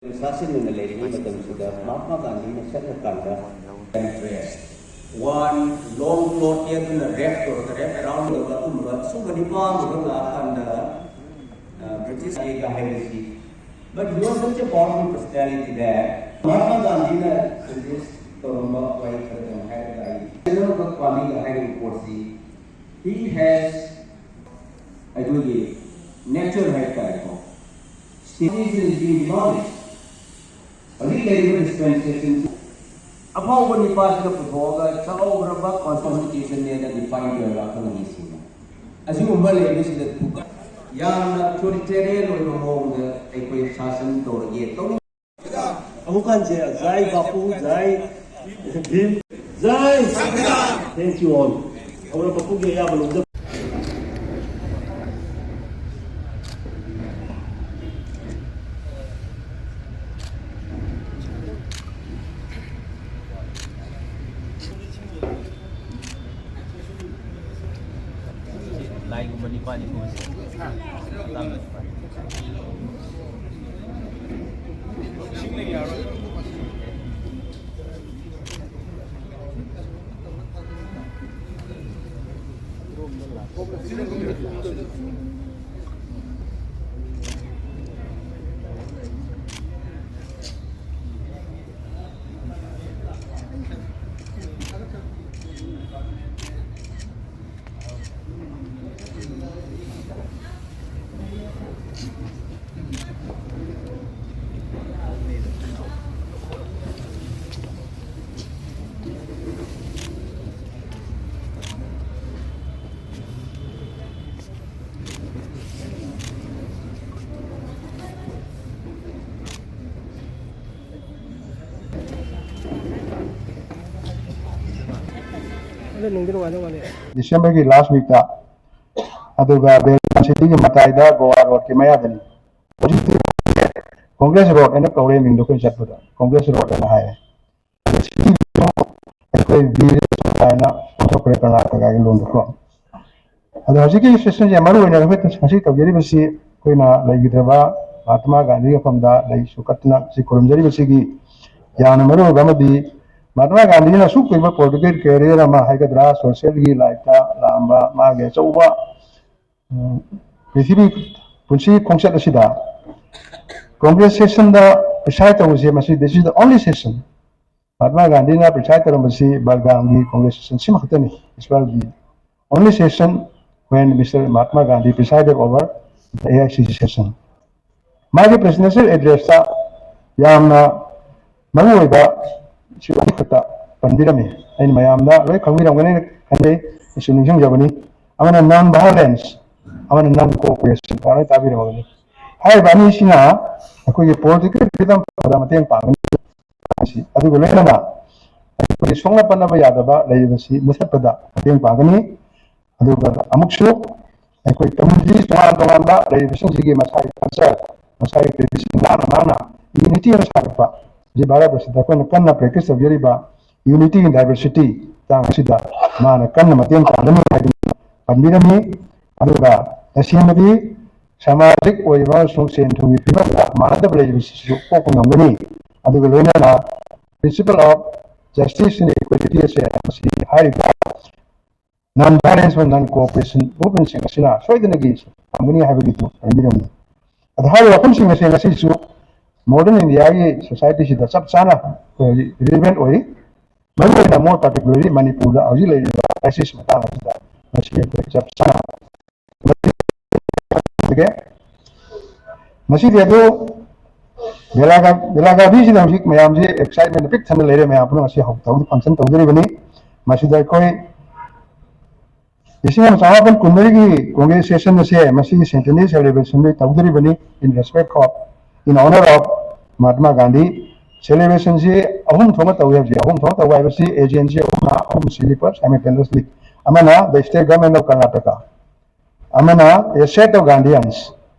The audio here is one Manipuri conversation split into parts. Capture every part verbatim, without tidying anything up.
ꯁꯥꯁꯟꯗꯨꯅ ꯂꯩꯔꯤꯉꯩ ꯃꯇꯝꯁꯤꯗ ꯃꯍꯥꯠꯃꯥ ꯒꯥꯟꯙꯤꯅ ꯆꯠꯂꯀꯥꯟꯗ ꯋꯥꯟ ꯂꯣꯡ ꯀ꯭ꯂꯣꯠ ꯌꯦꯠꯇꯨꯅ ꯔꯦꯞ ꯇꯧꯔꯒ ꯔꯦꯞ ꯑꯦꯔꯥꯎꯟ ꯇꯧꯔꯒ ꯑꯗꯨꯝꯕ ꯁꯨꯝꯕ ꯅꯤꯄꯥ ꯑꯃꯈꯛ ꯂꯥꯛꯑꯀꯥꯟꯗ ꯕ꯭ꯔꯤꯇꯤꯁ ꯍꯥꯏꯕꯁꯤ, but he was such a powerful personality that Mahatma ꯒꯥꯟꯙꯤꯅ ꯁꯖꯦꯁ ꯇꯧꯔꯝꯕ ꯋꯥꯍꯩ ꯈꯔ ꯑꯗꯨꯝ ꯍꯥꯏꯔꯒ ꯑꯩ ꯖꯦꯅꯔꯦꯜ ꯄꯥꯝꯃꯤꯒ ꯍꯥꯏꯔꯤꯕ ꯄꯣꯠꯁꯤ, he has ꯑꯩꯈꯣꯏꯒꯤ ꯅꯦꯆꯔ ꯍꯥꯏ ꯇꯥꯔꯦꯀꯣ, civilization is being demolished. ꯍꯧꯖꯤꯛ ꯂꯩꯔꯤꯕ ꯗꯤꯁꯄꯦꯟꯁꯦꯁꯟ ꯑꯐꯥꯎꯕ ꯅꯤꯄꯥꯁꯤꯅ ꯄꯨꯊꯣꯛꯑꯒ ꯆꯥꯎꯈ꯭ꯔꯕ ꯀꯣꯟꯁꯇꯤꯇ꯭ꯌꯨꯁꯟꯅꯦꯅ ꯗꯤꯐꯥꯏꯟ ꯇꯧꯔꯒ ꯑꯈꯪ ꯑꯍꯩꯁꯤꯡꯅ ꯑꯁꯤꯒꯨꯝꯕ ꯂꯩꯕꯁꯤꯗ ꯊꯨꯒꯥꯏ-, ꯌꯥꯝꯅ ꯑꯣꯊꯣꯔꯤꯇꯦꯔꯤꯌꯟ ꯑꯣꯏꯕ ꯃꯑꯣꯡꯗ ꯑꯩꯈꯣꯏ ꯁꯥꯁꯟ ꯇꯧꯔꯒꯦ ꯇꯧꯅꯤꯡ ꯑꯃꯨꯛ ꯍꯟꯁꯦ, ꯖꯥꯏ ꯕꯥꯄꯨ, ꯖꯥꯏ ꯚꯤꯝ, ꯖꯥꯏ ꯁꯪꯕꯤꯙꯥꯟ꯫ Thank you all. ꯍꯧꯔ ꯕꯥꯄꯨꯒꯤ ꯑꯌꯥꯕ ꯂꯧꯖ- ꯂꯥꯏꯒꯨꯝꯕ ꯅꯤꯄꯥꯅꯤ ꯊꯣꯛꯑꯁꯤ꯫ ꯑꯗꯣ ꯅꯨꯡꯗꯤ ꯅꯨꯡꯉꯥꯏꯗꯧ ꯃꯥꯜꯂꯦ꯫ ꯗꯤꯁꯦꯝꯕꯔꯒꯤ ꯂꯥꯁ ꯋꯤꯛꯇ, ꯑꯗꯨꯒ ꯕꯦꯜꯒ꯭ꯔꯥꯝ ꯁꯤꯇꯤꯒꯤ ꯃꯇꯥꯏꯗ ꯒꯣꯋꯥ ꯔꯣꯗꯀꯤ ꯃꯌꯥꯗꯅꯤ꯫ ꯍꯧꯖꯤꯛꯇꯤ ꯀꯣꯡꯒ꯭ꯔꯦꯁ ꯔꯣꯗ ꯍꯥꯏꯅ ꯀꯧꯔꯦ ꯃꯤꯡꯗꯣ ꯑꯩꯈꯣꯏ ꯆꯠꯄꯗ, ꯀꯣꯡꯒ꯭ꯔꯦꯁ ꯔꯣꯗ ꯍꯥꯏꯅ ꯍꯥꯏꯔꯦ꯫ ꯑꯩꯈꯣꯏ ꯕꯤꯔ ꯍꯥꯏꯅ ꯑꯣꯟꯊꯣꯛꯈ꯭ꯔꯦ ꯀꯔꯅꯥꯇꯀꯥꯒꯤ ꯂꯣꯟꯗꯀꯣ꯫ ꯑꯗꯣ ꯍꯧꯖꯤꯛꯀꯤ ꯁꯦꯁꯟꯁꯦ ꯃꯔꯨ ꯑꯣꯏꯅ ꯑꯩꯈꯣꯏ ꯉꯁꯤ ꯇꯧꯖꯔꯤꯕꯁꯤ ꯑꯩꯈꯣꯏꯅ ꯂꯩꯈꯤꯗ꯭ꯔꯕ ꯃꯍꯥꯇꯃꯥ ꯒꯥꯟꯙꯤꯒꯤ ꯃꯐꯝꯗ ꯂꯩꯁꯨ ꯀꯠꯇꯨꯅ ꯁꯤ ꯈꯨꯔꯨꯝꯖꯔꯤꯕꯁꯤꯒꯤ ꯌꯥꯝꯅ ꯃꯔꯨ ꯑꯣꯏꯕ ꯑꯃꯗꯤ ꯃꯍꯥꯇꯃꯥ ꯒꯥꯟꯙꯤꯅ ꯑꯁꯨꯛ ꯀꯨꯏꯕ ꯄꯣꯂꯤꯇꯤꯀꯦꯜ ꯀꯦꯔꯤꯌꯔ ꯑꯃ ꯍꯥꯏꯒꯗ꯭ꯔꯥ, ꯁꯣꯁꯤꯌꯦꯜꯒꯤ ꯂꯥꯏꯐꯇ ꯂꯥꯛꯑꯝꯕ ꯃꯥꯒꯤ ꯑꯆꯧꯕ, ꯎꯝ, ꯄ꯭ꯔꯤꯊꯤꯕꯤ ꯄꯨꯟꯁꯤ ꯈꯣꯡꯆꯠ ꯑꯁꯤꯗ ꯀꯣꯡꯒ꯭ꯔꯦꯁ ꯁꯦꯁꯟꯗ ꯄ꯭ꯔꯤꯁꯥꯏꯗ ꯇꯧꯕꯁꯦ ꯃꯁꯤ, this is the only session. Mahatma ꯒꯥꯟꯙꯤꯅ ꯄ꯭ꯔꯤꯁꯥꯏꯗ ꯇꯧꯔꯝꯕꯁꯤ ꯕꯜꯒꯥꯝꯒꯤ ꯀꯣꯡꯒ꯭ꯔꯦꯁ ꯁꯦꯁꯟ ꯁꯤꯃꯈꯛꯇꯅꯤ, ꯏꯁ ꯋꯦꯜꯒꯤ only session when Mister Mahatma Gandhi presided over the A I C C session. ꯃꯥꯒꯤ ꯄ꯭ꯔꯦꯁꯤꯗꯦꯟꯁꯤꯌꯦꯜ ꯑꯦꯗ꯭ꯔꯦꯁꯇ ꯌꯥꯝꯅ ꯃꯔꯨꯑꯣꯏꯕ ꯏꯁꯨ ꯑꯅꯤꯈꯛꯇ ꯄꯟꯕꯤꯔꯝꯃꯤ꯫ ꯑꯩꯅ ꯃꯌꯥꯝꯅ ꯂꯣꯏ ꯈꯪꯕꯤꯔꯝꯒꯅꯤ ꯈꯟꯖꯩ, ꯑꯩꯁꯨ ꯅꯤꯡꯁꯤꯡꯖꯕꯅꯤ꯫ ꯑꯃꯅ non violence, ꯑꯃꯅ non cooperation, ꯂꯣꯏ ꯇꯥꯕꯤꯔꯝꯃꯒꯅꯤ꯫ ꯍꯥꯏꯔꯤꯕ ꯑꯅꯤꯁꯤꯅ ꯑꯩꯈꯣꯏꯒꯤ ꯄꯣꯂꯤꯇꯤꯀꯦꯜ ꯐ꯭ꯔꯤꯗꯝ ꯐꯪꯕꯗ ꯃꯇꯦꯡ ꯄꯥꯡꯒꯅꯤ꯫ ꯑꯗꯨꯒ ꯂꯣꯏꯅꯅ ꯑꯩꯈꯣꯏꯒꯤ ꯁꯣꯛꯅ ꯄꯟꯅꯕ ꯌꯥꯗꯕ ꯂꯩꯔꯤꯕꯁꯤ ꯃꯨꯊꯠꯄꯗ ꯃꯇꯦꯡ ꯄꯥꯡꯒꯅꯤ꯫ ꯑꯗꯨꯒ ꯑꯃꯨꯛꯁꯨ ꯑꯩꯈꯣꯏ ꯀꯝꯃ꯭ꯌꯨꯅꯤꯇꯤ ꯇꯣꯉꯥꯟ ꯇꯣꯉꯥꯟꯕ ꯂꯩꯔꯤꯕꯁꯤꯡꯁꯤꯒꯤ ꯃꯁꯥꯒꯤ ꯀꯜꯆꯔ, ꯃꯁꯥꯒꯤ ꯇ꯭ꯔꯦꯗꯤꯁꯟ ꯉꯥꯛꯅ ꯉꯥꯛꯅ ꯌꯨꯅꯤꯇꯤ ꯑꯃ ꯁꯥꯒꯠꯄ, ꯍꯧꯖꯤꯛ ꯚꯥꯔꯠ ꯑꯁꯤꯗ ꯑꯩꯈꯣꯏꯅ ꯀꯟꯅ ꯄ꯭ꯔꯦꯛꯇꯤꯁ ꯇꯧꯖꯔꯤꯕ ꯌꯨꯅꯤꯇꯤ ꯏꯟ ꯗꯥꯏꯚꯔꯁꯤꯇꯤ ꯇꯥꯡ ꯑꯁꯤꯗ ꯃꯥꯅ ꯀꯟꯅ ꯃꯇꯦꯡ ꯄꯥꯡꯒꯅꯤ ꯍꯥꯏꯗꯨꯅ ꯄꯟꯕꯤꯔꯝꯃꯤ꯫ ꯑꯗꯨꯒ ꯇꯁꯦꯡꯕꯗꯤ ꯁꯃꯥꯖꯤꯛ ꯑꯣꯏꯔꯤꯕ ꯑꯃꯁꯨꯡ ꯁꯦꯟ ꯊꯨꯝꯒꯤ ꯐꯤꯕꯝꯗ ꯃꯥꯟꯅꯗꯕ ꯂꯩꯔꯤꯕꯁꯤꯁꯨ ꯀꯣꯛꯄ ꯉꯝꯒꯅꯤ꯫ ꯑꯗꯨꯒ ꯂꯣꯏꯅꯅ principle of justice and equality ꯑꯁꯦ ꯃꯁꯤ ꯍꯥꯏꯔꯤꯕ non violence and non cooperation movement ꯁꯤꯡ ꯑꯁꯤꯅ ꯁꯣꯏꯗꯅꯒꯤ ꯐꯪꯒꯅꯤ ꯍꯥꯏꯕꯒꯤꯗꯨ ꯍꯥꯏꯕꯤꯔꯝꯃꯤ꯫ ꯑꯗꯣ ꯍꯥꯏꯔꯤꯕ ꯋꯥꯐꯝꯁꯤꯡ ꯑꯁꯦ ꯉꯁꯤꯁꯨ ꯃꯣꯗꯔꯟ ꯏꯟꯗꯤꯌꯥꯒꯤ ꯁꯣꯁꯥꯏꯇꯤꯁꯤꯗ ꯆꯞ ꯆꯥꯅ ꯑꯩꯈꯣꯏ ꯔꯤꯂꯤꯚꯦꯟ ꯑꯣꯏꯔꯤ꯫ ꯃꯔꯨꯑꯣꯏꯅ more particularly ꯃꯅꯤꯄꯨꯔꯗ ꯍꯧꯖꯤꯛ ꯂꯩꯔꯤꯕ ꯀ꯭ꯔꯥꯏꯁꯤꯁ ꯃꯇꯥꯡ ꯑꯁꯤꯗ ꯃꯁꯤ ꯑꯩꯈꯣꯏ ꯆꯞ ꯆꯥꯅ ꯃꯁꯤꯗꯤ ꯑꯗꯨ ꯕꯦꯂꯥꯒꯥ-, ꯕꯦꯂꯥꯒꯥꯕꯤꯁꯤꯗ ꯍꯧꯖꯤꯛ ꯃꯌꯥꯝꯁꯤ ꯑꯦꯛꯁꯥꯏꯠꯃꯦꯟ ꯄꯤꯛ ꯊꯟꯅ ꯂꯩꯔꯦ꯫ ꯃꯌꯥꯝ ꯄꯨꯝꯅꯃꯛ ꯑꯁꯤ ꯍꯧ-, ꯍꯧꯖꯤꯛ ꯐꯪꯁꯟ ꯇꯧꯗꯣꯔꯤꯕꯅꯤ꯫ ꯃꯁꯤꯗ ꯑꯩꯈꯣꯏ ꯂꯤꯁꯤꯡ ꯑꯃ ꯆꯃꯥꯄꯟ ꯀꯨꯟꯃꯔꯤꯒꯤ ꯀꯣꯡꯒ꯭ꯔꯦꯁ ꯁꯦꯁꯟ ꯑꯁꯦ ꯃꯁꯤꯒꯤ centenary ꯁꯦꯂꯦꯕ꯭ꯔꯦꯁꯟꯗ ꯇꯧꯗꯣꯔꯤꯕꯅꯤ꯫ In respect of, in honor of Mahatma Gandhi, ꯁꯦꯂꯦꯕ꯭ꯔꯦꯁꯟꯁꯤ ꯑꯍꯨꯝ ꯊꯣꯛꯅ ꯇꯧꯏ ꯍꯥꯏꯕꯁꯤ, ꯑꯍꯨꯝ ꯊꯣꯛꯅ ꯇꯧꯕ ꯍꯥꯏꯕꯁꯤ ꯑꯦꯖꯦꯟꯁꯤ ꯑꯍꯨꯝꯅ ꯑꯍꯨꯝ ꯁꯤꯜꯂꯤꯕ simultaneously꯫ ꯑꯃꯅ the state government of Karnataka, ꯑꯃꯅ a set of Gandhians,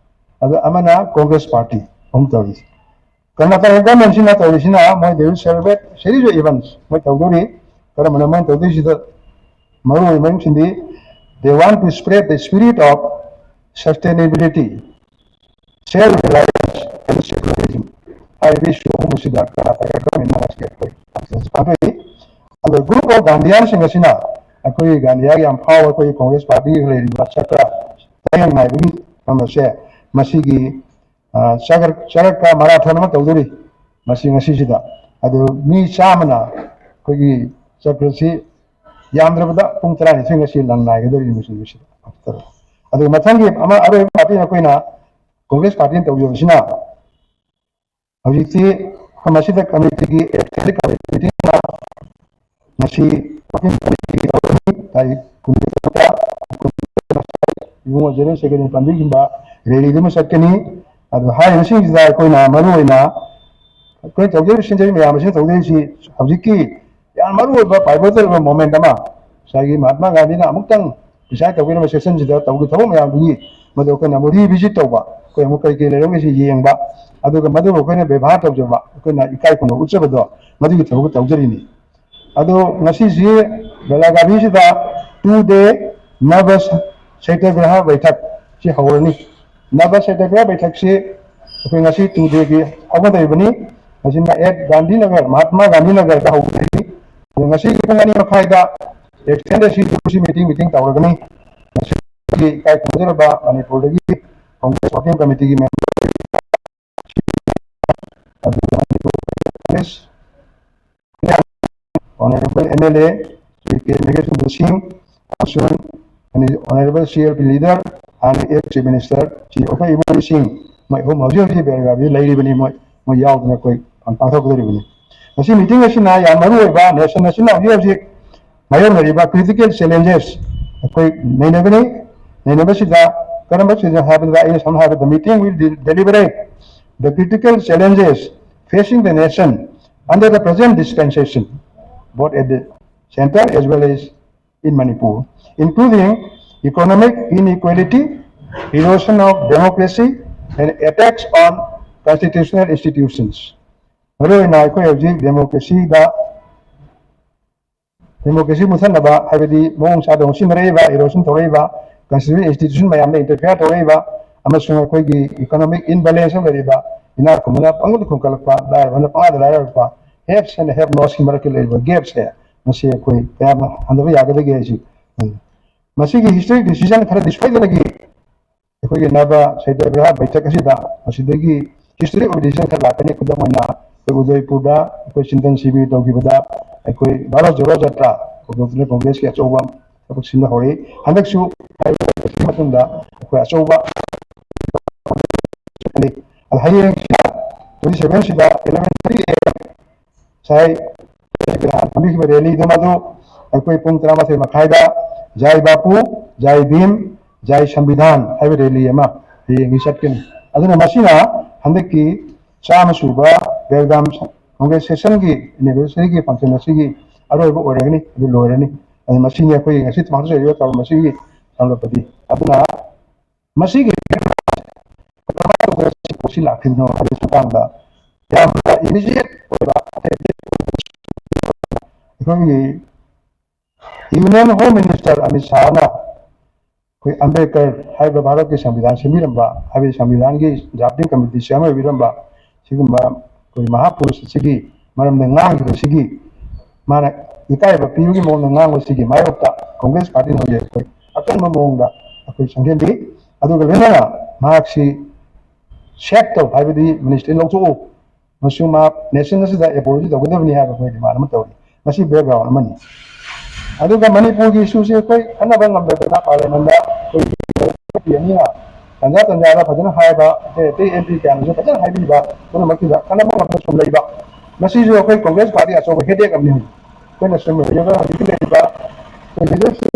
ꯑꯗꯨ ꯑꯃꯅ Congress Party ꯑꯍꯨꯝ ꯇꯧꯔꯤ꯫ ꯀꯔꯅꯥꯇꯀꯥ ꯒꯚꯔꯟꯃꯦꯟꯁꯤꯅ ꯇꯧꯔꯤꯁꯤꯅ ꯃꯣꯏ they will celebrate series of events ꯃꯣꯏ ꯇꯧꯗꯣꯔꯤ꯫ ꯀꯔꯝꯕꯅ ꯃꯣꯏꯅ ꯇꯧꯗꯣꯏꯁꯤꯗ ꯃꯔꯨ ꯑꯣꯏꯕ ꯃꯔꯝꯁꯤꯡꯗꯤ they want to spread the spirit of sustainability, self reliance, and secularism ꯍꯥꯏꯔꯤꯕ issue ꯑꯍꯨꯝ ꯑꯁꯤꯗ ꯀꯔꯅꯥꯇꯀꯥ government ꯅ ꯉꯁꯤ ꯑꯩꯈꯣꯏ conference ꯄꯥꯡꯊꯣꯛꯏ꯫ ꯑꯗꯨꯒ group of Gandhian ꯁꯤꯡ ꯑꯁꯤꯅ ꯑꯩꯈꯣꯏꯒꯤ ꯒꯥꯟꯙꯤꯌꯥꯒꯤ ꯌꯥꯝ ꯐꯥꯎꯕ ꯑꯩꯈꯣꯏꯒꯤ Congress party ꯒꯤ ꯂꯩꯔꯤꯕ ꯆꯀ꯭ꯔ ꯇꯔꯦꯠ ꯅꯥꯏꯕꯒꯤ ꯐꯝ ꯑꯁꯦ ꯃꯁꯤꯒꯤ, ꯑ, ꯆꯀ꯭ꯔ, ꯆꯔꯛꯀ marathon ꯑꯃ ꯇꯧꯗꯣꯔꯤ ꯃꯁꯤ ꯉꯁꯤꯁꯤꯗ꯫ ꯑꯗꯨ ꯃꯤ ꯆꯥꯝꯃꯅ ꯑꯩꯈꯣꯏꯒꯤ ꯆꯀ꯭ꯔꯁꯤ ꯌꯥꯝꯗ꯭ꯔꯕꯗ ꯄꯨꯡ ꯇꯔꯥꯅꯤꯊꯣꯏ ꯉꯁꯤ ꯂꯪ ꯅꯥꯏꯒꯗꯧꯔꯤꯕ ꯃꯁꯤꯁꯤꯗ꯫ ꯑꯗꯨꯒ ꯃꯊꯪꯒꯤ ꯑꯃ ꯑꯔꯣꯏꯕ party ꯑꯩꯈꯣꯏꯅ Congress party ꯅ ꯇꯧꯖꯕꯁꯤꯅ ꯍꯧꯖꯤꯛꯇꯤ ꯃꯁꯤꯗ committee ꯒꯤ extended committee ꯅ ꯉꯁꯤ working committee ꯇꯧꯔꯅꯤ꯫ ꯇꯥꯔꯤꯛ ꯀꯨꯟꯇꯔꯨꯛꯇ ꯏꯕꯨꯡꯉꯣ General Secretary ꯅ ꯄꯥꯟꯕꯤꯈꯤꯕ rally ꯗꯨꯃ ꯆꯠꯀꯅꯤ꯫ ꯑꯗꯨ ꯍꯥꯏꯔꯤꯕꯁꯤꯡꯁꯤꯗ ꯑꯩꯈꯣꯏꯅ ꯃꯔꯨ ꯑꯣꯏꯅ ꯑꯩꯈꯣꯏꯅ ꯇꯧꯖꯔꯤꯕ ꯁꯤꯟꯖꯔꯤꯕ ꯃꯌꯥꯝ ꯑꯁꯤꯅ ꯇꯧꯖꯔꯤꯁꯤ ꯍꯧꯖꯤꯛꯀꯤ ꯌꯥꯝ ꯃꯔꯨ ꯑꯣꯏꯕ pivotal ꯑꯣꯏꯕ moment ꯑꯃ ꯉꯁꯥꯏꯒꯤ ꯃꯍꯥꯇꯃꯥ ꯒꯥꯟꯙꯤꯅ ꯑꯃꯨꯛꯇꯪ decide ꯇꯧꯕꯤꯔꯝꯕ session ꯁꯤꯗ ꯇꯧꯈꯤꯕ ꯊꯕꯛ ꯃꯌꯥꯝꯗꯨꯒꯤ ꯃꯗꯨ ꯑꯩꯈꯣꯏꯅ ꯑꯃꯨꯛ revisit ꯇꯧꯕ, ꯑꯩꯈꯣꯏ ꯑꯃꯨꯛ ꯀꯔꯤ ꯀꯔꯤ ꯂꯩꯔꯝꯒꯦꯁꯤ ꯌꯦꯡꯕ, ꯑꯗꯨꯒ ꯃꯗꯨꯕꯨ ꯑꯩꯈꯣꯏꯅ ꯕꯦꯕꯥꯔ ꯇꯧꯖꯕ, ꯑꯩꯈꯣꯏꯅ ꯏꯀꯥꯏ ꯈꯨꯝꯅꯕ ꯎꯠꯆꯕꯗꯣ ꯃꯗꯨꯒꯤ ꯊꯕꯛ ꯇꯧꯖꯔꯤꯅꯤ꯫ ꯑꯗꯣ ꯉꯁꯤꯁꯤ ꯕꯦꯂꯥꯒꯥꯚꯤꯁꯤꯗ two day ꯅꯚ ꯁꯇ꯭ꯌꯒ꯭ꯔꯍ ꯕꯩꯊꯛ ꯁꯤ ꯍꯧꯔꯅꯤ꯫ ꯅꯚ ꯁꯇ꯭ꯌꯒ꯭ꯔꯍ ꯕꯩꯊꯛꯁꯤ ꯑꯩꯈꯣꯏ ꯉꯁꯤ two day ꯒꯤ ꯍꯧꯒꯗꯧꯔꯤꯕꯅꯤ꯫ ꯃꯁꯤꯅ at ꯒꯥꯟꯙꯤꯅꯒꯔ, ꯃꯍꯥꯇꯃꯥ ꯒꯥꯟꯙꯤꯅꯒꯔꯗ ꯍꯧꯒꯗꯧꯔꯤꯕꯅꯤ꯫ ꯑꯗꯣ ꯉꯁꯤꯒꯤ ꯄꯨꯡ ꯑꯅꯤ ꯃꯈꯥꯏꯗ extended C two C meeting, meeting ꯇꯧꯔꯒꯅꯤ꯫ ꯉꯁꯤꯒꯤ ꯏꯀꯥꯏ ꯈꯨꯝꯅꯖꯔꯕ ꯃꯅꯤꯄꯨꯔꯗꯒꯤ Congress working committee ꯒꯤ member ꯑꯗꯨꯒ Congress Honorable M L A Shri ꯀꯦ ꯃꯦꯘꯁꯨꯟꯗꯔ ꯁꯤꯡ ꯑꯃꯁꯨꯡ Honorable C L P leader and F Chief Minister ꯁꯤ ꯑꯩꯈꯣꯏ ꯏꯕꯨꯡꯁꯤꯡ ꯃꯣꯏ ꯑꯍꯨꯝ ꯍꯧꯖꯤꯛ ꯍꯧꯖꯤꯛ ꯕꯦꯜꯒꯥꯕꯤꯗ ꯂꯩꯔꯤꯕꯅꯤ꯫ ꯃꯣꯏ, ꯃꯣꯏ ꯌꯥꯎꯗꯅ ꯑꯩꯈꯣꯏ ꯄꯥꯡꯊꯣꯛꯀꯗꯧꯔꯤꯕꯅꯤ꯫ ꯃꯁꯤ meeting ꯑꯁꯤꯅ ꯌꯥꯝ ꯃꯔꯨ ꯑꯣꯏꯕ nation ꯑꯁꯤꯅ ꯍꯧꯖꯤꯛ ꯍꯧꯖꯤꯛ ꯃꯥꯌꯣꯛꯅꯔꯤꯕ critical challenges ꯑꯩꯈꯣꯏ ꯅꯩꯅꯒꯅꯤ꯫ ꯅꯩꯅꯕꯁꯤꯗ ꯀꯔꯝꯕ challenges ꯍꯥꯏꯕꯗ ꯑꯩꯅ ꯁꯝꯅ ꯍꯥꯏꯔꯕꯗ meeting will de-, deliberate the critical challenges facing the nation under the present dispensation, both at the center as well as in Manipur, including economic inequality, erosion of democracy, and attacks on constitutional institutions. ꯃꯔꯨꯑꯣꯏꯅ ꯑꯩꯈꯣꯏ ꯍꯧꯖꯤꯛ democracy ꯗ democracy ꯃꯨꯠꯊꯠꯅꯕ, ꯍꯥꯏꯕꯗꯤ ꯃꯑꯣꯡ ꯆꯥꯗꯕ ꯁꯤꯖꯤꯟꯅꯔꯛꯏꯕ, erosion ꯇꯧꯔꯛꯏꯕ, constitutional institution ꯃꯌꯥꯝꯗ interfere ꯇꯧꯔꯛꯏꯕ, ꯑꯃꯁꯨꯡ ꯑꯩꯈꯣꯏꯒꯤ economic imbalance ꯑꯃ ꯂꯩꯔꯤꯕ, ꯏꯅꯥꯛ ꯈꯨꯟꯕꯅ ꯄꯪꯈꯨꯝꯗ ꯈꯨꯝꯒꯠꯂꯛꯄ, ꯂꯥꯏꯔꯕꯅ ꯄꯪꯂꯥꯏꯗ ꯂꯥꯏꯔꯛꯄ, haves and have notsꯀꯤ ꯃꯔꯛꯇ ꯂꯩꯔꯤꯕ gapꯁꯦ, ꯃꯁꯤ ꯑꯩꯈꯣꯏ ꯀꯌꯥꯝ ꯍꯟꯊꯕ ꯌꯥꯒꯗꯒꯦ ꯍꯥꯏꯁꯤ꯫ ꯎꯝ꯫ ꯃꯁꯤꯒꯤ historic decision ꯈꯔꯗꯤ ꯁꯣꯏꯗꯅꯒꯤ ꯑꯩꯈꯣꯏꯒꯤ ꯅꯕ ꯁꯩꯗꯕ꯭ꯔꯥ ꯕꯩꯊꯛ ꯑꯁꯤꯗ ꯃꯁꯤꯗꯒꯤ historic ꯑꯣꯏꯕ decision ꯈꯔ ꯂꯥꯛꯀꯅꯤ꯫ ꯈꯨꯗꯝ ꯑꯣꯏꯅ, ꯑꯩꯈꯣꯏ ꯎꯗꯩꯄꯨꯔꯗ ꯑꯩꯈꯣꯏ ꯆꯤꯟꯇꯟ ꯁꯤꯕꯤꯔ ꯇꯧꯈꯤꯕꯗ ꯑꯩꯈꯣꯏ ꯚꯥꯔꯠ ꯖꯣꯔꯣ ꯖꯇ꯭ꯔꯥ ꯍꯧꯗꯣꯛꯇꯨꯅ ꯀꯣꯡꯒ꯭ꯔꯦꯁꯀꯤ ꯑꯆꯧꯕ ꯊꯕꯛ ꯁꯤꯟꯕ ꯍꯧꯔꯛꯏ꯫ ꯍꯟꯗꯛꯁꯨ ꯍꯥꯏꯔꯤꯕ ꯃꯇꯨꯡꯗ ꯑꯩꯈꯣꯏ ꯑꯆꯧꯕ ꯑꯗ ꯍꯌꯦꯡ twenty sevenꯁꯤꯗ eleven thirty a.m. ꯉꯁꯥꯏ ꯄꯥꯡꯊꯣꯛꯈꯤꯕ rallyꯗꯨ ꯃꯗꯨ ꯑꯩꯈꯣꯏ ꯄꯨꯡ ꯇꯔꯥꯃꯥꯊꯣꯏ ꯃꯈꯥꯏꯗ ꯖꯥꯏ ꯕꯥꯄꯨ, ꯖꯥꯏ ꯚꯤꯝ, ꯖꯥꯏ ꯁꯪꯕꯤꯙꯥꯟ ꯍꯥꯏꯕ rally ꯑꯃ ꯍꯌꯦꯡꯗꯤ ꯆꯠꯀꯅꯤ꯫ ꯑꯗꯨꯅ ꯃꯁꯤꯅ ꯍꯟꯗꯛꯀꯤ ꯆꯥꯝꯃ ꯁꯨꯕ ꯕꯦꯜꯒꯥꯝ ꯀꯣꯡꯒ꯭ꯔꯦꯁ sessionꯒꯤ anniversaryꯒꯤ function ꯑꯁꯤꯒꯤ ꯑꯔꯣꯏꯕ ꯑꯣꯏꯔꯒꯅꯤ, ꯑꯗꯨ ꯂꯣꯏꯔꯅꯤ꯫ ꯑꯗꯨ ꯃꯁꯤꯅꯤ ꯑꯩꯈꯣꯏꯒꯤ ꯉꯁꯤ ꯄꯥꯡꯊꯣꯛꯆꯔꯤꯕ ꯊꯧꯔꯝ ꯑꯁꯤꯒꯤ ꯁꯝꯂꯞꯄꯗꯤ꯫ ꯑꯗꯨꯅ ꯃꯁꯤꯒꯤ ꯀꯃꯥꯏꯅ ꯇꯧꯗꯅ ꯁꯤ ꯂꯥꯛꯈꯤꯕꯅꯣ ꯍꯥꯏꯕꯒꯤ ꯃꯇꯥꯡꯗ ꯌꯥꯝꯅ immediate ꯑꯣꯏꯕ ꯑꯩꯈꯣꯏꯒꯤ Union Home Minister ꯑꯃꯤꯠ ꯁꯥꯍꯅ ꯑꯩꯈꯣꯏ ꯑꯝꯕꯦꯗꯀꯔ ꯍꯥꯏꯕ ꯚꯥꯔꯠꯀꯤ ꯁꯪꯕꯤꯙꯥꯟ ꯁꯦꯝꯕꯤꯔꯝꯕ, ꯍꯥꯏꯕꯗꯤ ꯁꯪꯕꯤꯙꯥꯟꯒꯤ drafting committee ꯁꯦꯝ ꯑꯣꯏꯕꯤꯔꯝꯕ ꯁꯤꯒꯨꯝꯕ ꯑꯩꯈꯣꯏ ꯃꯍꯥꯄꯨꯔꯨꯁ ꯑꯁꯤꯒꯤ ꯃꯔꯝꯗ ꯉꯥꯡꯈꯤꯕꯁꯤꯒꯤ ꯃꯥꯅ ꯏꯀꯥꯏꯕ ꯄꯤꯕꯒꯤ ꯃꯑꯣꯡꯗ ꯉꯥꯡꯕꯁꯤꯒꯤ ꯃꯥꯌꯣꯛꯇ ꯀꯣꯡꯒ꯭ꯔꯦꯁ ꯄꯥꯔꯇꯤꯅ ꯍꯧꯖꯤꯛ ꯑꯩꯈꯣꯏ ꯑꯀꯟꯕ ꯃꯑꯣꯡꯗ ꯑꯩꯈꯣꯏ ꯆꯪꯁꯤꯜꯂꯤ꯫ ꯑꯗꯨꯒ ꯂꯣꯏꯅꯅ ꯃꯍꯥꯛꯁꯤ sack ꯇꯧ, ꯍꯥꯏꯕꯗꯤ ministry ꯂꯧꯊꯣꯛꯎ, ꯃꯁꯤ ꯃꯍꯥꯛ nation ꯑꯁꯤꯗ apology ꯇꯧꯒꯗꯕꯅꯤ ꯍꯥꯏꯕ ꯑꯩꯈꯣꯏ demand ꯑꯃ ꯇꯧꯔꯤ꯫ ꯃꯁꯤ background ꯑꯃꯅꯤ꯫ ꯑꯗꯨꯒ ꯃꯅꯤꯄꯨꯔꯒꯤ issueꯁꯦ ꯑꯩꯈꯣꯏ ꯈꯟꯅꯕ ꯉꯝꯗꯗꯅ parliamentꯗ ꯑꯩꯈꯣꯏ MP ꯑꯅꯤꯅ ꯇꯟꯖꯥ ꯇꯟꯖꯥꯗ ꯐꯖꯅ ꯍꯥꯏꯕ, ꯑꯇꯩ ꯑꯇꯩ MP ꯀꯌꯥꯅꯁꯨ ꯐꯖꯅ ꯍꯥꯏꯕꯤꯕ ꯄꯨꯝꯅꯃꯛꯁꯤꯗ ꯈꯟꯅꯕ ꯉꯝꯗꯅ ꯁꯨꯝ ꯂꯩꯕ, ꯃꯁꯤꯁꯨ ꯑꯩꯈꯣꯏ ꯀꯣꯡꯒ꯭ꯔꯦꯁ ꯄꯥꯔꯇꯤ ꯑꯆꯧꯕ headache ꯑꯃꯅꯤ꯫ ꯍꯧꯖꯤꯛ ꯑꯩꯈꯣꯏꯅ ꯁꯨꯝ ꯌꯦꯡꯉꯒ ꯍꯧꯖꯤꯛꯀꯤ ꯂꯩꯔꯤꯕ ꯑꯩꯈꯣꯏ leadership,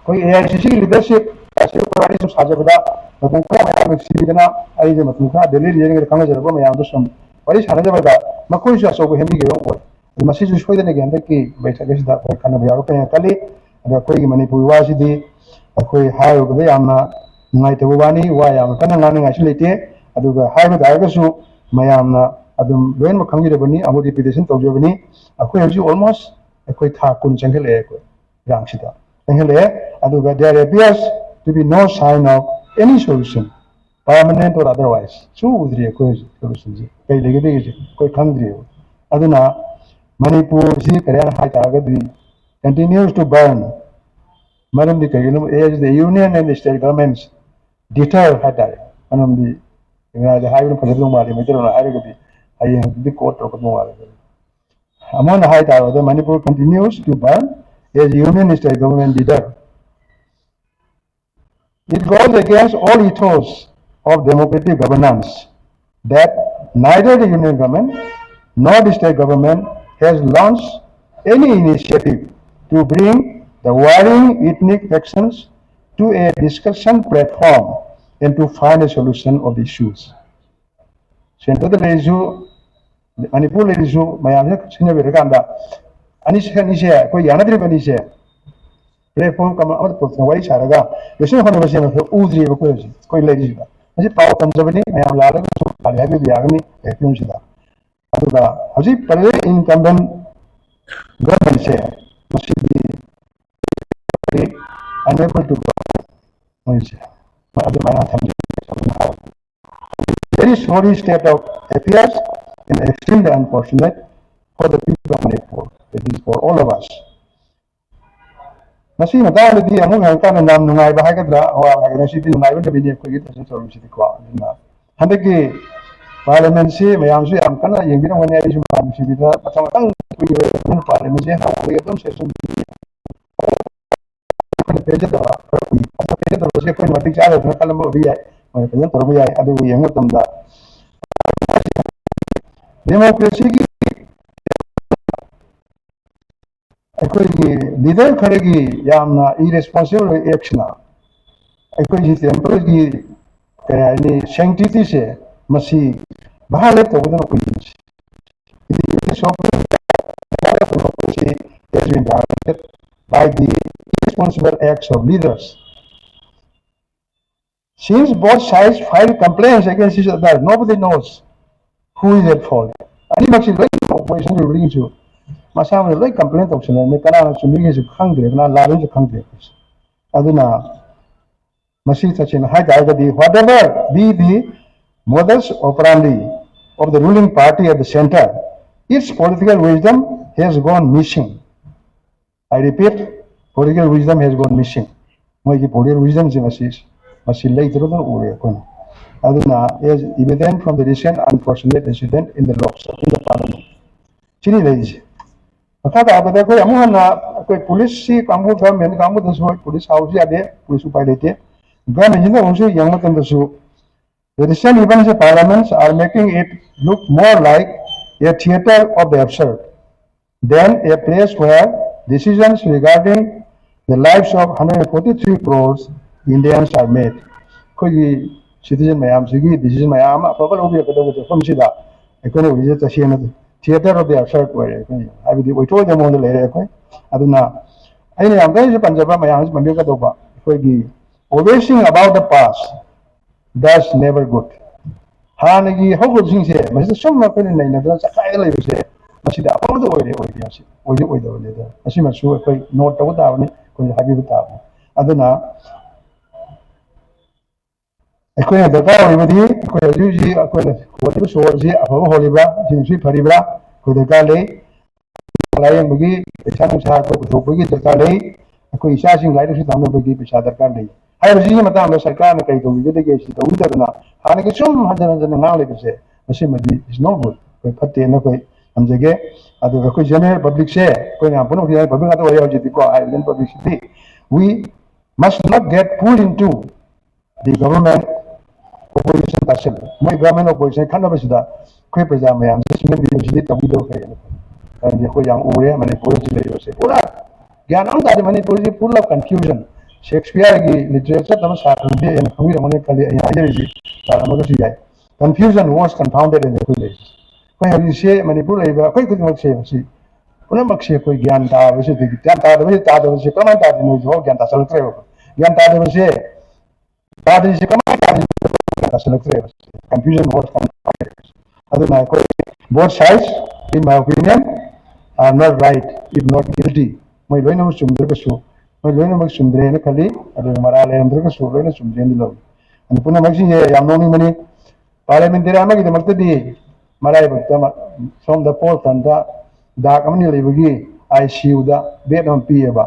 ꯑꯩꯈꯣꯏ AICCꯒꯤ leadership ꯑꯁꯤ ꯑꯩꯈꯣꯏ ꯋꯥꯔꯤ ꯁꯨꯝ ꯁꯥꯖꯕꯗ ꯃꯇꯝ ꯈꯔ ꯃꯌꯥꯝ ꯁꯤꯕꯤꯗꯅ ꯑꯩꯁꯦ ꯃꯇꯝ ꯈꯔ ꯗꯦꯜꯂꯤ ꯂꯩꯔꯤꯉꯩꯗ ꯈꯪꯅꯖꯔꯛꯄ ꯃꯌꯥꯝꯗꯣ ꯁꯨꯝ ꯋꯥꯔꯤ ꯁꯥꯟꯅꯖꯕꯗ ꯃꯈꯣꯏꯁꯨ ꯑꯆꯧꯕ ꯍꯦꯟꯕꯤꯈꯤꯕ ꯑꯣꯏ꯫ ꯑꯗꯨ ꯃꯁꯤꯁꯨ ꯁꯣꯏꯗꯅꯒꯤ ꯍꯟꯗꯛꯀꯤ ꯕꯩꯊꯛ ꯑꯁꯤꯗ ꯑꯩꯈꯣꯏ ꯈꯟꯅꯕ ꯌꯥꯎꯔꯛꯀꯅꯤꯅ ꯈꯜꯂꯤ꯫ ꯑꯗꯣ ꯑꯩꯈꯣꯏꯒꯤ ꯃꯅꯤꯄꯨꯔꯒꯤ ꯋꯥꯁꯤꯗꯤ ꯑꯩꯈꯣꯏ ꯍꯥꯏꯔꯨꯕꯗ ꯌꯥꯝꯅ ꯅꯨꯡꯉꯥꯏꯇꯕ ꯋꯥꯅꯤ, ꯋꯥ ꯌꯥꯝꯅ ꯀꯟꯅ ꯉꯥꯡꯅꯤꯡꯉꯥꯏꯁꯨ ꯂꯩꯇꯦ꯫ ꯑꯗꯨꯒ ꯍꯥꯏꯕ ꯇꯥꯔꯒꯁꯨ ꯃꯌꯥꯝꯅ ꯑꯗꯨꯝ ꯂꯣꯏꯅꯃꯛ ꯈꯪꯕꯤꯔꯕꯅꯤ, ꯑꯃꯨꯛ repetition ꯇꯧꯖꯕꯅꯤ꯫ ꯑꯩꯈꯣꯏ ꯍꯧꯖꯤꯛ almost ꯑꯩꯈꯣꯏ ꯊꯥ ꯀꯨꯟ ꯆꯪꯁꯤꯜꯂꯛꯑꯦ ꯑꯩꯈꯣꯏ ꯏꯔꯥꯡꯁꯤꯗ꯫ ꯆꯪꯁꯤꯜꯂꯛꯑꯦ꯫ ꯑꯗꯨꯒ there appears to be no sign of any solution, permanent or otherwise. ꯁꯨ ꯎꯗ꯭ꯔꯤ ꯑꯩꯈꯣꯏ ꯍꯧꯖꯤꯛ solution ꯁꯦ ꯀꯩ ꯂꯩꯒꯗꯒꯦꯁꯦ ꯑꯩꯈꯣꯏ ꯈꯪꯗ꯭ꯔꯤꯕ꯫ ꯑꯗꯨꯅ ꯃꯅꯤꯄꯨꯔꯁꯤ ꯀꯔꯤ ꯍꯥꯏꯇꯥꯔꯒꯗꯤ continues to burn꯫ ꯃꯔꯝꯗꯤ ꯀꯩꯒꯤꯅꯣ? As the union and the state governments deter ꯍꯥꯏꯇꯥꯔꯦ꯫ ꯃꯔꯝꯗꯤ ꯏꯪꯒ꯭ꯔꯥꯖꯤ ꯍꯥꯏꯕꯅ ꯐꯖꯗꯧ ꯃꯥꯜꯂꯤ, ꯃꯩꯇꯩꯂꯣꯟ ꯍꯥꯏꯔꯒꯗꯤ ꯍꯌꯦꯡ ꯍꯧꯖꯤꯛꯇꯤ quote ꯇꯧꯔꯛꯀꯗꯧ ꯃꯥꯜꯂꯦ꯫ ꯑꯃꯅ ꯍꯥꯏꯇꯥꯔꯕꯗ Manipur continues to burn as union state government deter. It goes against all ethos of democratic governance that neither the union government nor the state government has launched any initiative to bring the warring ethnic factions to a discussion platform and to find a solution of the issues. ꯁꯦꯟꯇꯔꯗ ꯂꯩꯔꯤꯁꯨ, ꯃꯅꯤꯄꯨꯔ ꯂꯩꯔꯤꯁꯨ, ꯃꯌꯥꯝꯁꯤꯅ ꯁꯤꯖꯤꯟꯅꯕꯤꯔꯀꯥꯟꯗ ꯑꯅꯤ ꯑꯅꯤꯁꯦ, ꯑꯩꯈꯣꯏ ꯌꯥꯅꯗ꯭ꯔꯤꯕ ꯑꯅꯤꯁꯦ platform ꯑꯃ ꯄꯨꯔꯛꯇꯅ ꯋꯥꯔꯤ ꯁꯥꯔꯒ ꯂꯣꯏꯁꯤꯟ ꯍꯣꯠꯅꯕꯁꯦ ꯃꯁꯤ ꯎꯗ꯭ꯔꯤꯕ ꯑꯩꯈꯣꯏ ꯍꯧꯖꯤꯛ ꯑꯩꯈꯣꯏ ꯂꯩꯔꯤꯁꯤꯗ꯫ ꯃꯁꯤ ꯄꯥꯎ ꯇꯝꯖꯕꯅꯤ, ꯃꯌꯥꯝ ꯂꯥꯜꯂꯒꯁꯨ ꯂꯥꯜꯂꯦ ꯍꯥꯏꯕꯤꯕ ꯌꯥꯒꯅꯤ ꯑꯩ ꯐꯤꯕꯝꯁꯤꯗ꯫ ꯑꯗꯨꯒ ꯍꯧꯖꯤꯛ present incumbent government ꯁꯦ ꯃꯁꯤꯗꯤ unable to ꯃꯣꯏꯁꯦ ꯑꯗꯨꯃꯥꯏꯅ ꯊꯝꯖꯩ꯫ Very sorry state of affairs and extremely unfortunate for the people of Manipur. It is for all of us. ꯃꯁꯤꯒꯤ ꯃꯇꯥꯡꯗꯗꯤ ꯑꯃꯨꯛ ꯍꯪꯉꯀꯥꯟꯗ ꯌꯥꯝ ꯅꯨꯡꯉꯥꯏꯕ ꯍꯥꯏꯒꯗ꯭ꯔꯥ, ꯑꯋꯥꯕ ꯍꯥꯏꯒꯗ꯭ꯔꯥ, ꯁꯤꯗꯤ ꯅꯨꯡꯉꯥꯏꯕ ꯅꯨꯃꯤꯠꯅꯤ ꯑꯩꯈꯣꯏꯒꯤ ꯊꯧꯔꯝꯁꯤꯗꯤꯀꯣ꯫ ꯑꯗꯨꯅ ꯍꯟꯗꯛꯀꯤ parliament ꯁꯤ ꯃꯌꯥꯝꯁꯨ ꯌꯥꯝ ꯀꯟꯅ ꯌꯦꯡꯕꯤꯔꯝꯒꯅꯤ꯫ ꯑꯩꯁꯨ ꯃꯌꯥꯝ ꯅꯨꯡꯁꯤꯕꯤꯗ ꯃꯊꯪ ꯃꯊꯪ ꯑꯩꯈꯣꯏꯒꯤ parliament ꯁꯦ ꯍꯧꯕꯗꯒꯤ ꯑꯗꯨꯝ session ꯑꯩꯈꯣꯏꯅ ꯄꯦꯟꯖꯗꯕ ꯈꯔ ꯎꯏ꯫ ꯑꯗꯣ ꯄꯦꯟꯖꯗꯕꯁꯦ ꯑꯩꯈꯣꯏꯅ ꯃꯇꯤꯛ ꯆꯥꯗꯗꯅ ꯈꯜꯂꯝꯕ ꯑꯣꯏꯕ ꯌꯥꯏ, ꯃꯣꯏꯅ ꯐꯖꯅ ꯇꯧꯔꯝꯕ ꯌꯥꯏ꯫ ꯑꯗꯨꯕꯨ ꯌꯦꯡꯕ ꯃꯇꯝꯗ democracy ꯒꯤ ꯑꯩꯈꯣꯏꯒꯤ leader ꯈꯔꯒꯤ ꯌꯥꯝꯅ irresponsible ꯑꯣꯏꯕ action ꯅ ꯑꯩꯈꯣꯏꯒꯤ temple ꯒꯤ, ꯀꯔꯤ ꯍꯥꯏꯅꯤ, sanctity ꯁꯦ ꯃꯁꯤ violate ꯇꯧꯒꯗꯕ ꯑꯩꯈꯣꯏꯒꯤ has been violated by the irresponsible acts of leaders. Since both sides filed complaints against each other, nobody knows who is at fault. ꯑꯅꯤꯃꯛꯁꯤ ꯂꯣꯏ, opposition ꯁꯨ ruling ꯁꯨ ꯃꯁꯥ ꯃꯁꯥ ꯂꯣꯏ complain ꯇꯧꯁꯤꯟꯅꯔꯝꯃꯤ꯫ ꯀꯅꯥꯅ ꯆꯨꯝꯃꯤꯒꯦꯁꯨ ꯈꯪꯗ꯭ꯔꯦ, ꯀꯅꯥ ꯂꯥꯜꯂꯤꯒꯦꯁꯨ ꯈꯪꯗ꯭ꯔꯦ꯫ ꯑꯗꯨꯅ ꯃꯁꯤ ꯇꯁꯦꯡꯅ ꯍꯥꯏ ꯇꯥꯔꯒꯗꯤ, whatever be the modus operandi of the ruling party at the center, its political wisdom has gone missing. I repeat, political wisdom has gone missing. ꯃꯣꯏꯒꯤ political wisdomꯁꯤꯡ ꯑꯁꯤ ꯃꯁꯤ ꯂꯩꯇ꯭ꯔꯕꯗꯧꯅ ꯎꯔꯦ ꯑꯩꯈꯣꯏꯅ꯫ ꯑꯗꯨꯅ as evident from the recent unfortunate incident in the Lok Sabha, in the parliament, ꯁꯤꯅꯤ ꯂꯩꯔꯤꯁꯦ꯫ ꯃꯈꯥ ꯇꯥꯕꯗ ꯑꯩꯈꯣꯏ ꯑꯃꯨꯛ ꯍꯟꯅ ꯑꯩꯈꯣꯏ ꯄꯨꯂꯤꯁꯁꯤ ꯀꯥꯡꯕꯨ, ꯒꯚꯔꯟꯃꯦꯟ ꯀꯥꯡꯕꯨꯗꯁꯨ, ꯄꯨꯂꯤꯁ ꯁꯥꯎꯕꯁꯨ ꯌꯥꯗꯦ, ꯄꯨꯂꯤꯁ ꯎꯄꯥꯏ ꯂꯩꯇꯦ꯫ ꯒꯚꯔꯟꯃꯦꯟꯁꯤꯅ ꯑꯃꯨꯛꯁꯨ ꯌꯦꯡꯕ ꯃꯇꯝꯗꯁꯨ, the recent events of parliaments are making it look more like a theater of the absurd than a place where decisions regarding the lives of hundred forty-three crores Indians are made. ꯑꯩꯈꯣꯏꯒꯤ citizen ꯃꯌꯥꯝꯁꯤꯒꯤ decision ꯃꯌꯥꯝ ꯑꯃ ꯑꯐꯕ ꯂꯧꯕꯤꯔꯛꯀꯗꯕ ꯃꯐꯝꯁꯤꯗ ꯑꯩꯈꯣꯏꯅ ꯎꯔꯤꯁꯦ ꯇꯁꯦꯡꯅ theater of the absurd ꯑꯣꯏꯔꯦ꯫ ꯑꯩꯈꯣꯏ ꯍꯥꯏꯕꯗꯤ ꯑꯣꯏꯊꯣꯛꯑꯣꯏꯗꯕ ꯃꯑꯣꯡꯗ ꯂꯩꯔꯦ ꯑꯩꯈꯣꯏ꯫ ꯑꯗꯨꯅ ꯑꯩꯅ ꯌꯥꯝ ꯇꯣꯏꯅꯁꯨ ꯄꯟꯖꯕ, ꯃꯌꯥꯝꯁꯨ ꯄꯟꯕꯤꯒꯗꯧꯕ, ꯑꯩꯈꯣꯏꯒꯤ always think about the past does never good. ꯍꯥꯟꯅꯒꯤ ꯍꯧꯈꯤꯕꯁꯤꯡꯁꯦ ꯃꯁꯤꯗ ꯁꯨꯝ ꯑꯩꯈꯣꯏꯅ ꯅꯩꯅꯗꯅ ꯆꯈꯥꯏꯔ ꯂꯩꯕꯁꯦ ꯃꯁꯤꯗ ꯑꯐꯕꯗ ꯑꯣꯏꯔꯦ, ꯑꯣꯏꯗꯦ ꯍꯥꯏꯁꯦ ꯑꯣꯏꯗꯤ ꯑꯣꯏꯗꯕꯅꯤꯗ꯫ ꯑꯁꯤꯃꯁꯨ ꯑꯩꯈꯣꯏ note ꯇꯧꯕ ꯇꯥꯕꯅꯤ, ꯑꯩꯈꯣꯏ ꯍꯥꯏꯕꯤꯕ ꯇꯥꯕꯅꯤ꯫ ꯑꯗꯨꯅ ꯑꯩꯈꯣꯏꯅ ꯗꯔꯀꯥꯔ ꯑꯣꯏꯔꯤꯕꯗꯤ ꯑꯩꯈꯣꯏ ꯍꯧꯖꯤꯛ ꯍꯧꯖꯤꯛ ꯑꯩꯈꯣꯏꯅ ꯍꯣꯜꯂꯤꯕ ꯁꯣꯔꯁꯤ ꯑꯐꯕ ꯍꯣꯜꯂꯤꯕ꯭ꯔꯥ, ꯁꯤꯡꯁꯤ ꯐꯔꯤꯕ꯭ꯔꯥ, ꯑꯩꯈꯣꯏ ꯗꯔꯀꯥꯔ ꯂꯩ꯫ ꯂꯥꯏꯌꯦꯡꯕꯒꯤ ꯄꯩꯁꯥ ꯅꯨꯡꯁꯥ ꯑꯩꯈꯣꯏ ꯄꯨꯊꯣꯛꯄꯒꯤ ꯗꯔꯀꯥꯔ ꯂꯩ꯫ ꯑꯩꯈꯣꯏ ꯏꯆꯥꯁꯤꯡ ꯂꯥꯏꯔꯤꯛ ꯂꯥꯏꯁꯨ ꯇꯝꯅꯕꯒꯤ ꯄꯩꯁꯥ ꯗꯔꯀꯥꯔ ꯂꯩ꯫ ꯍꯥꯏꯔꯤꯕꯁꯤꯒꯤ ꯃꯇꯥꯡꯗ ꯁꯔꯀꯥꯔꯅ ꯀꯔꯤ ꯇꯧꯕꯤꯒꯗꯒꯦ, ꯁꯤ ꯇꯧꯕꯤꯗꯕꯅ ꯍꯥꯟꯅꯒꯤ ꯁꯨꯝ ꯍꯟꯖꯤꯟ ꯍꯟꯖꯤꯟꯅ ꯉꯥꯡ ꯂꯩꯕꯁꯦ, ꯃꯁꯤꯃꯗꯤ is not good, ꯑꯩꯈꯣꯏ ꯐꯠꯇꯦꯅ ꯑꯩꯈꯣꯏ ꯊꯝꯖꯒꯦ꯫ ꯑꯗꯨꯒ ꯑꯩꯈꯣꯏ general publicꯁꯦ, ꯑꯩꯈꯣꯏ ꯃꯌꯥꯝ ꯄꯨꯝꯅꯃꯛ general public ꯉꯥꯛꯇ ꯑꯣꯏꯔꯦ ꯍꯧꯖꯤꯛꯇꯤꯀꯣ, ꯍꯥꯏꯔꯤꯕ general publicꯁꯤꯗꯤ we must not get pulled into the government opposition battle, ꯃꯣꯏ government opposition ꯈꯠꯅꯕꯁꯤꯗ ꯑꯩꯈꯣꯏ ꯄ꯭ꯔꯖꯥ ꯃꯌꯥꯝꯁꯦ ꯁꯤꯡꯅꯕꯤꯕꯁꯤꯗꯤ ꯇꯧꯕꯤꯗꯕ ꯐꯩ꯫ ꯃꯔꯝꯗꯤ ꯑꯩꯈꯣꯏ ꯌꯥꯝ ꯎꯔꯦ ꯃꯅꯤꯄꯨꯔꯗ ꯍꯧꯖꯤꯛ ꯂꯩꯔꯤꯕꯁꯦ, ꯄꯨꯔꯥ ꯒ꯭ꯌꯥꯟ ꯑꯃ ꯇꯥꯗꯦ꯫ ꯃꯅꯤꯄꯨꯔꯁꯤ full of confusion꯫ ꯁꯦꯛꯁꯄꯤꯌꯔꯒꯤ literature ꯇꯝꯕ ꯁꯥꯇ꯭ꯔꯗꯤ ꯍꯦꯟꯅ ꯈꯪꯕꯤꯔꯝꯒꯅꯤ ꯈꯜꯂꯤ, ꯑꯩꯅ ꯍꯥꯏꯖꯔꯤꯁꯤ ꯂꯥꯜꯂꯝꯃꯒꯁꯨ ꯌꯥꯏ꯫ Confusion worse confounded ꯍꯥꯏꯅ ꯑꯩꯈꯣꯏ ꯂꯩꯔꯤꯁꯦ꯫ ꯑꯩꯈꯣꯏ ꯍꯧꯖꯤꯛꯁꯦ ꯃꯅꯤꯄꯨꯔ ꯂꯩꯔꯤꯕ ꯑꯩꯈꯣꯏ ꯈꯨꯗꯤꯡꯃꯛꯁꯦ ꯃꯁꯤ ꯄꯨꯝꯅꯃꯛꯁꯦ ꯑꯩꯈꯣꯏ ꯒ꯭ꯌꯥꯟ ꯇꯥꯕꯁꯤꯗꯒꯤ, ꯒ꯭ꯌꯥꯟ ꯇꯥꯗꯕꯁꯦ, ꯇꯥꯗꯕꯁꯦ ꯀꯃꯥꯏꯅ ꯇꯥꯗꯣꯏꯅꯣ ꯍꯧꯖꯤꯛꯐꯥꯎ ꯒ꯭ꯌꯥꯟ ꯇꯥꯁꯤꯜꯂꯛꯇ꯭ꯔꯦꯕ꯫ ꯒ꯭ꯌꯥꯟ ꯇꯥꯗꯕꯁꯦ, ꯇꯥꯗ꯭ꯔꯤꯁꯦ ꯀꯃꯥꯏꯅ ꯇꯥꯗꯣꯏꯅꯣ ꯒ꯭ꯌꯥꯟ ꯇꯥꯁꯤꯜꯂꯛꯇ꯭ꯔꯦꯕ꯫ Confusion worse confounded꯫ ꯑꯗꯨꯅ ꯑꯩꯈꯣꯏ both sides, in my opinion, are not right if not guilty꯫ ꯃꯣꯏ ꯂꯣꯏꯅꯃꯛ ꯆꯨꯝꯗ꯭ꯔꯒꯁꯨ ꯃꯣꯏ ꯂꯣꯏꯅꯃꯛ ꯆꯨꯝꯗ꯭ꯔꯦꯅ ꯈꯜꯂꯤ꯫ ꯑꯗꯨꯒ ꯃꯔꯥꯜ ꯂꯩꯔꯝꯗ꯭ꯔꯒꯁꯨ ꯂꯣꯏꯅ ꯆꯨꯝꯗ꯭ꯔꯦꯅ ꯂꯧꯏ꯫ ꯑꯗꯨ ꯄꯨꯝꯅꯃꯛꯁꯤꯡꯁꯦ ꯌꯥꯝ ꯅꯣꯛꯅꯤꯡꯕꯅꯤ꯫ ꯄꯥꯔꯂꯤꯌꯥꯃꯦꯟꯇꯔꯤ ꯑꯃꯒꯤꯗꯃꯛꯇꯗꯤ ꯃꯔꯥꯏꯕꯛꯇ ꯃ-, ꯁꯣꯝꯗ ꯄꯣꯁꯇꯟꯗ ꯗꯥꯛ ꯑꯃꯅꯤ ꯂꯩꯕꯒꯤ ICUꯗ ꯕꯦꯗ ꯑꯃ ꯄꯤꯌꯦꯕ꯫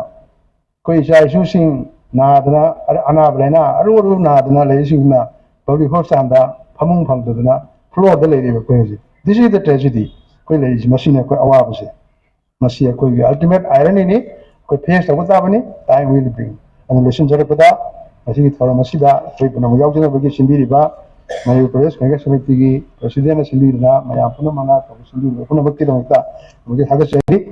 ꯑꯩꯈꯣꯏ ꯏꯆꯥ ꯏꯁꯨꯁꯤꯡ ꯅꯥꯗꯅ, ꯑ-, ꯑꯅꯥꯕ ꯂꯥꯏꯅꯥ ꯑꯔꯨ ꯑꯔꯨꯕ ꯅꯥꯗꯅ ꯂꯩꯔꯤꯁꯤꯡꯅ ꯄꯕ꯭ꯂꯤꯛ ꯍꯣꯁꯄꯤꯇꯥꯜꯗ ꯐꯃꯨꯡ ꯐꯪꯗꯗꯅ ꯐ꯭ꯂꯣꯔꯗ ꯂꯩꯔꯤꯕ ꯑꯩꯈꯣꯏ ꯍꯧꯖꯤꯛ꯫ This is the tragedy꯫ ꯑꯩꯈꯣꯏ ꯂꯩꯔꯤꯁꯤ ꯃꯁꯤꯅꯤ ꯑꯩꯈꯣꯏ ꯑꯋꯥꯕꯁꯦ꯫ ꯃꯁꯤ ꯑꯩꯈꯣꯏꯒꯤ ultimate ironyꯅꯤ꯫ ꯑꯩꯈꯣꯏ ꯐꯦꯁ ꯇꯧꯕ ꯇꯥꯕꯅꯤ꯫ Time will bring꯫ ꯑꯗꯨꯅ ꯂꯣꯏꯁꯤꯟꯖꯔꯛꯄꯗ, ꯉꯁꯤꯒꯤ ꯊꯧꯔꯝ ꯑꯁꯤꯗ ꯑꯩꯈꯣꯏ ꯄꯨꯝꯅꯃꯛ ꯌꯥꯎꯖꯅꯕꯒꯤ ꯁꯤꯟꯕꯤꯔꯤꯕ ꯃꯅꯤꯄꯨꯔ ꯄ꯭ꯔꯗꯦꯁ ꯀꯪꯒ꯭ꯔꯦꯁ ꯁꯃꯤꯇꯤꯒꯤ ꯄ꯭ꯔꯁꯤꯗꯦꯟꯅ ꯁꯤꯟꯕꯤꯗꯨꯅ ꯃꯌꯥꯝ ꯄꯨꯝꯅꯃꯛꯅ ꯊꯧꯔꯝ ꯁꯤꯟꯕꯤꯔꯤꯕ ꯄꯨꯝꯅꯃꯛꯀꯤꯗꯃꯛꯇ ꯑꯃꯨꯛꯀ ꯊꯥꯒꯠꯆꯔꯤ꯫